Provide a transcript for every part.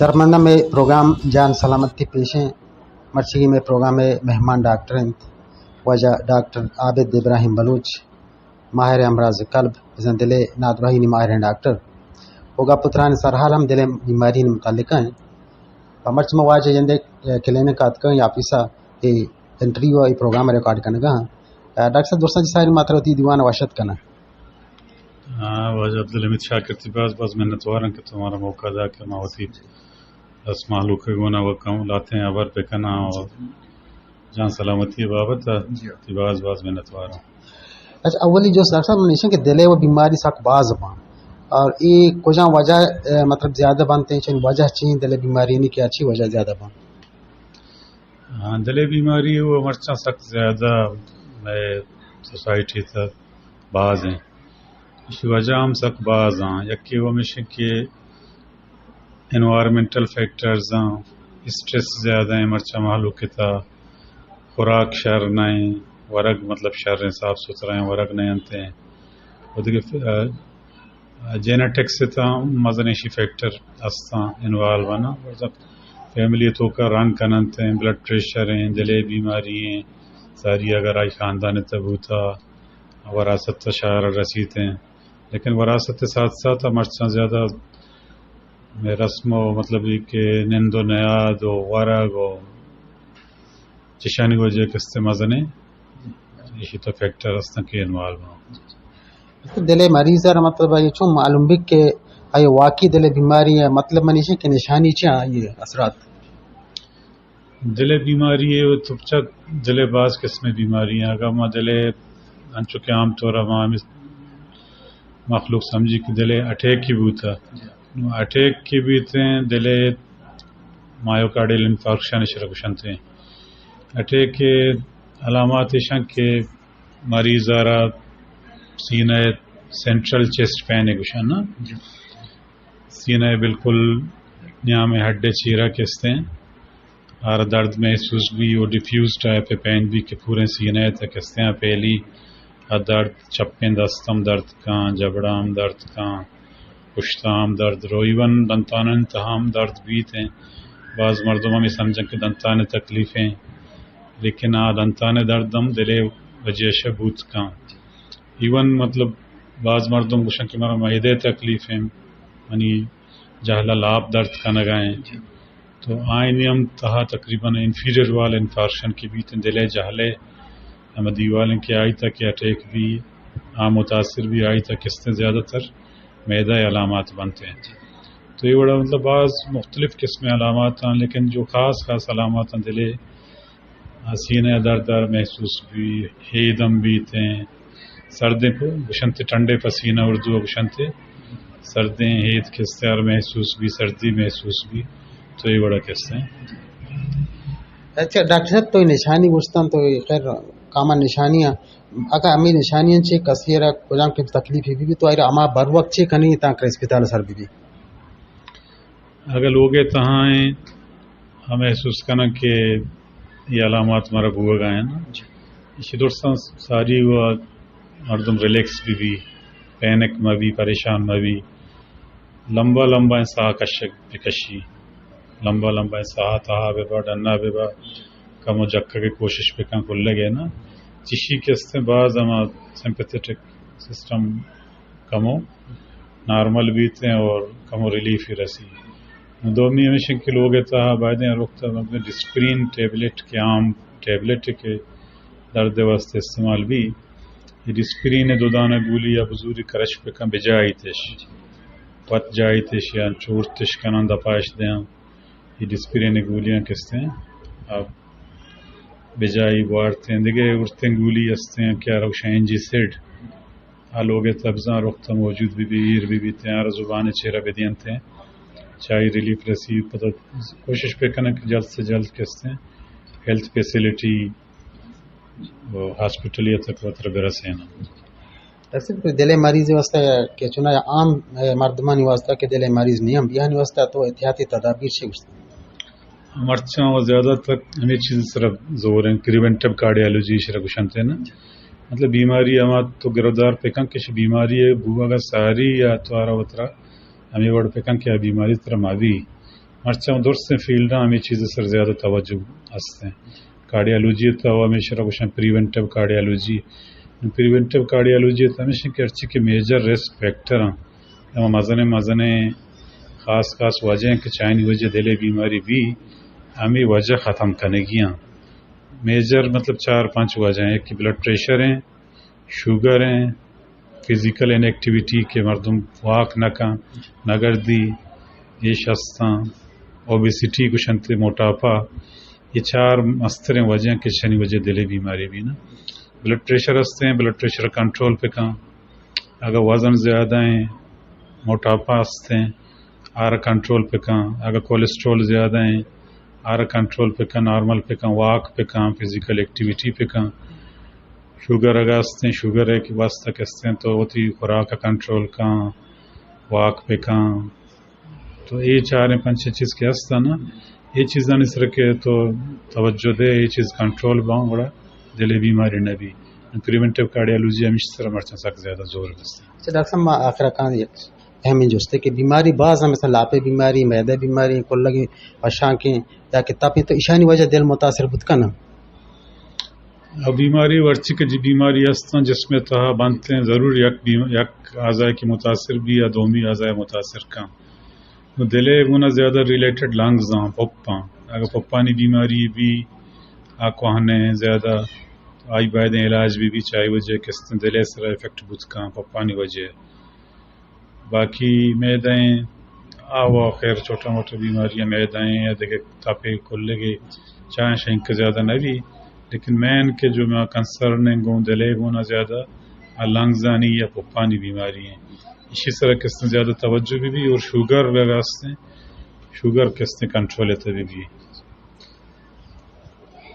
درمنداں مئے پروگرام جان سلامتی پیشیں۔ مرچیگی مئے پروگرام ءِ مہمان ڈاکٹر انت، واجہ ڈاکٹر عابد ابراہیم بلوچ، ماہر امراض قلب، بزاں دل ءِ نادراہی نی ماہریں ڈاکٹر۔ او گپ ءُ تران سرحال ہم دل ءِ بیماری نی متعلق ہیں۔ پہ مرچی ما واجہ جندے کلینک آتکاں یا آفیسا اے انٹرویو ءُ اے پروگرام ریکارڈ کنگا ہاں۔ ڈاکٹر صاحب، درستاں چہ ساری ما ترا وتی دیوان ءَ وش اتک کناں۔ ہاں، واجہ عبدالحمید شاکر، تئی باز باز منتواراں کہ تو مارا موقع دا کہ ما وتی دست مہلوک ءِ گونا و کم لہتیں ہبر بکناں و جان سلامتی ءِ بابت ءَ جی۔ تئی باز باز منتواراں۔ اچھا، اولی جست ڈاکٹر صاحب من ایشاں کہ دل ءِ و بیماری سک باز باں اور اے کجام وجہ، اے، مطلب زیادہ بنت، چن وجہ چی دل ءِ بیماری نی کہ چی وجہ زیادہ باں؟ ہاں، دل ءِ بیماری و مرچاں سک زیادہ مئے سوسائٹی تہ باز ہیں۔ ایشی وجہ ہم سک باز ہیں۔ یکی و ہمیش کہ انوائرمنٹل فیکٹرز ہیں، اسٹریس زیادہ ہیں مرچاں مہلوک تہ، خوراک شر نہ ہیں، ورگ مطلب شر ہیں، صاف ستھرا ہیں، ورگ نہ انت ہیں۔ و دگہ، آ، جینیٹکس تہ ہم مزن ایشی فیکٹر استاں انوالو اناں۔ مطلب فیملی توکا رنگ کننت ہیں، بلڈ پریشر ہیں، دل ءِ بیماری ہیں، ساری اگر آئی خاندان تہ بوتا، وراثت تہ شہر رسیت ہیں۔ لیکن وراثت ءِ ساتھ ساتھ مرچاں زیادہ مئے رسم و مطلب یہ کہ نند و نیاد و ورگ و چشانی وجہ کستے مزنیں ایشی تو فیکٹر ہستن کہ انوالو ہوں۔ دل ءِ مریض ءَ را مطلب یہ چون معلوم بھی کہ آئی واقعی دل ءِ بیماری ہے، مطلب من ایشی کہ نشانی چی آئی اثرات؟ دل ءِ بیماری ہے تو چا دل ءِ باز قسم بیماری ہیں۔ اگر ما دل ءِ انچو کہ عام طور ما ہمیں مخلوق سمجھی کہ دل ءِ اٹیک کی بوتا۔ نو اٹیک کی بیت ہیں، دل ءِ مایوکارڈیل انفارکشن اشرا گوشنت ہیں۔ اٹیک ءِ علامات ایشاں کہ مریض ءَ را سینہ ءِ سینٹرل چیسٹ پین ءَ گوشن نا۔ جی۔ سینہ ءِ بالکل نیام ءِ ہڈ ءِ چیرا کستے ہیں۔ آرا درد محسوس بی و ڈیفیوز ٹائپ ءِ پین بی کہ پوریں سینہ ءِ تہ کستے ہیں۔ پہلی آ درد چپیں دست ہم درد کاں، جبڑا ہم درد کاں، پشتا ہم درد رو، ایون دنتانانی تہا ہم درد بیت ہیں۔ باز مردم ہمیں سمجھن کہ دنتان ءِ تکلیف ہیں، لیکن آ دنتان ءِ درد ہم دل ءِ وجہ شہ بوت کاں۔ ایون مطلب باز مردم گوشن کہ مارا معدہ ءِ تکلیف ہیں، منی جہلا لاپ درد کنگا ہیں۔ تو آئینی ہم تہا تقریباً انفیریئر وال انفارکشن کی بیت ہیں، دل ءِ جہلے ہم دیوال ہیں کہ آئی تک اٹیک بی، آ متاثر بی، آئی تک کستے زیادہ تر معدہ ءِ علامات بنتے ہیں۔ تو یہ وڑا مطلب باز مختلف قسم علامات ہیں، لیکن جو خاص خاص علامات ہیں دل ءِ سینہ ءِ درد ءَ محسوس بی، ہید ہم بیت ہیں، سردیں پ-، گوشنت ٹھنڈے پسینہ اردو ءَ گوشنت، سردیں ہید کستے ءَ محسوس بی، سردی محسوس بی، تو اے وڑا کستے ہیں۔ اچھا ڈاکٹر صاحب، تو اے نشانی گوشتن تو اے خیر کامن نشانی ہیں۔ اگر ہمیں نشانی ہیں چے کسی را کجام کے تکلیف بی بی تو آئی را ہما بر وقت چے کنی تاں کہ اسپتال سر بی بی؟ اگہ لوگ ءِ تہا ایں، ہم محسوس کناں کہ اے علامات مارا بوگا ایں نا۔ جی۔ ایشی درستاں ساری و مردم ریلیکس بہ بی، پینک مہ بی، پریشان مہ بی۔ لمبا لمبا ایں ساہ کشگ بکشی۔ لمبا لمبا ایں ساہ تہا بہ با، ڈنا بہ با۔ کمو جکگ ءِ کوشش بکن کلگ ءَ نا۔ چشی کہ استیں باز ہما سمپتھیٹک سسٹم کمو نارمل بیت ہیں اور کمو ریلیف ہی رسی۔ دومی ہمیش کہ لوگ ءِ تہا باید ہیں وقت ڈسپرین ٹیبلٹ کہ عام ٹیبلٹ کہ درد ءِ واسطے استعمال بی، یہ ڈسپرین دو دانہ گولی یا بزوری کرش بکن بجائیتش، وت جائیتش یا چورتش کنن دپاش دیاں۔ یہ ڈسپرین گولیاں کستے ہیں، آپ بجائی بوارتے ہیں۔ دیگہ ارتیں گولی ہستے ہیں کہ آ روشا این جی سیڈ، آ لوگ ءِ تبزاں رخت موجود بہ بی، ایر بہ بیت ہیں، آ را زبان ءِ چیرا بدینت ہیں، چاہی ریلیف رسی۔ پتہ کوشش بکنن کہ جلد سے جلد کستے ہیں ہیلتھ فیسلٹی و ہاسپٹل ءِ تک وترا برسیناں۔ ڈاکٹر صاحب، کوئی دل ءِ مریض ءِ واسطہ کہ چنا عام، اے، مردمانی واسطہ کہ دل ءِ مریض نہیں ہم بیانی واسطہ تو احتیاطی تدابیر چی گوشت؟ مرچاں و زیادہ تر ہمیں چیز سر زور ہیں، پریونٹیو کارڈیالوجی شر گوشنتے نا۔ مطلب بیماری ہما تو گرودار پکن کہ بیماری ہے بوگا ساری یا تو آرا وترا ہمیں وڑ پکن کہ بیماری ترا ما بی۔ مرچاں درستیں فیلڈاں ہمے چیز سر زیادہ توجہ ہستیں۔ کارڈیالوجی تو ہمیشہ را گوشن پریونٹیو کارڈیالوجی۔ پریونٹیو کارڈیالوجی تو ہمیشہ کہ ہرچی کہ میجر رسک فیکٹر ہیں، ہما مزنیں مزنیں خاص خاص وجہ ہیں کہ چائنی وجہ دلے بیماری بھی، ہمیں وجہ ختم کنگی ہیں۔ میجر مطلب چار پنچ وجہ ہیں، ایک بلڈ پریشر ہیں، شوگر ہیں، فزیکل ان ایکٹیویٹی کہ مردم واک نہ کن، نہ گردی، ایش ہستاں، اوبیسٹی گوشنت، موٹاپا، یہ چار مستریں وجہ ہیں کہ شنی وجہ دلے بیماری بھی نا۔ بلڈ پریشر ہستیں، بلڈ پریشر کنٹرول پہ کن، اگر وزن زیادہ ہیں، موٹاپا ہستیں، آرا کنٹرول پہ کن، اگر کولیسٹرول زیادہ ہیں، آرا کنٹرول پہ کن، نارمل پہ کن، واک پہ کن، فزیکل ایکٹیویٹی پہ کن۔ شوگر اگہ ہستیں، شوگر ہے کہ واسطہ کہ ہستیں تو وتی خوراک کنٹرول کن، واک پہ کن۔ تو اے چاریں پنچیں چیز کہ ہستاں نا، اے چیزانی سر کہ تو توجہ دے، اے چیز کنٹرول باں، گڑا دلے بیماری نہ بی۔ پریونٹیو کارڈیالوجی ہمیش سر مرچاں سک زیادہ زور بستیں۔ اچھا ڈاکٹر صاحب، ما آخر کن یک اہمیں جستے کہ بیماری باز ہیں، مثلا لاپے بیماری، معدہ بیماری، کلگیں پشانکیں یا کہ تپیں، تو ایشانی وجہ دل متاثر بوت کن؟ اب بیماری ورچی کہ جی بیماری ہستاں جسم تہا بنتیں، ضرور یک بیم-، یک اعضاء کہ متاثر بی یا دومی اعضاء متاثر کن۔ تو دلے گونا زیادہ ریلیٹڈ لنگز آں، پپاں۔ اگر پپانی بیماری بی، آ کوہنیں زیادہ، آئی بایدیں علاج بی بی، چاہی وجہ کہ استیں دلے سر افیکٹ بوت کن، پپانی وجہ۔ باقی معدہ ہیں، آ وہ خیر چھوٹا موٹا بیماری ہیں، معدہ ہیں یا دیکھے تپے کلگے چاہیں شنک زیادہ نہ بی، لیکن مین کہ جو میں کنسرن ہیں گوں دلے گونا زیادہ، آ لنگزانی یا پپانی بیماری ہیں۔ اسی طرح قسط زیادہ توجہ بی بی اور شوگر اگر ہستیں، شوگر قسط کنٹرول تے بی بی۔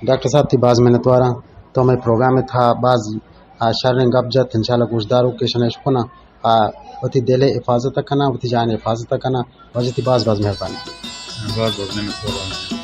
ڈاکٹر صاحب، تی باز منتواراں، تو ہمے پروگرام تھا باز، آ، شریں گپ جت، انشاءاللہ گوشدارو کہ شنش کنا، آ، وتی دل حفاظت کنا، وتی جان حفاظت کنا، واجہ تی باز باز مہربانی۔ باز باز منتواراں۔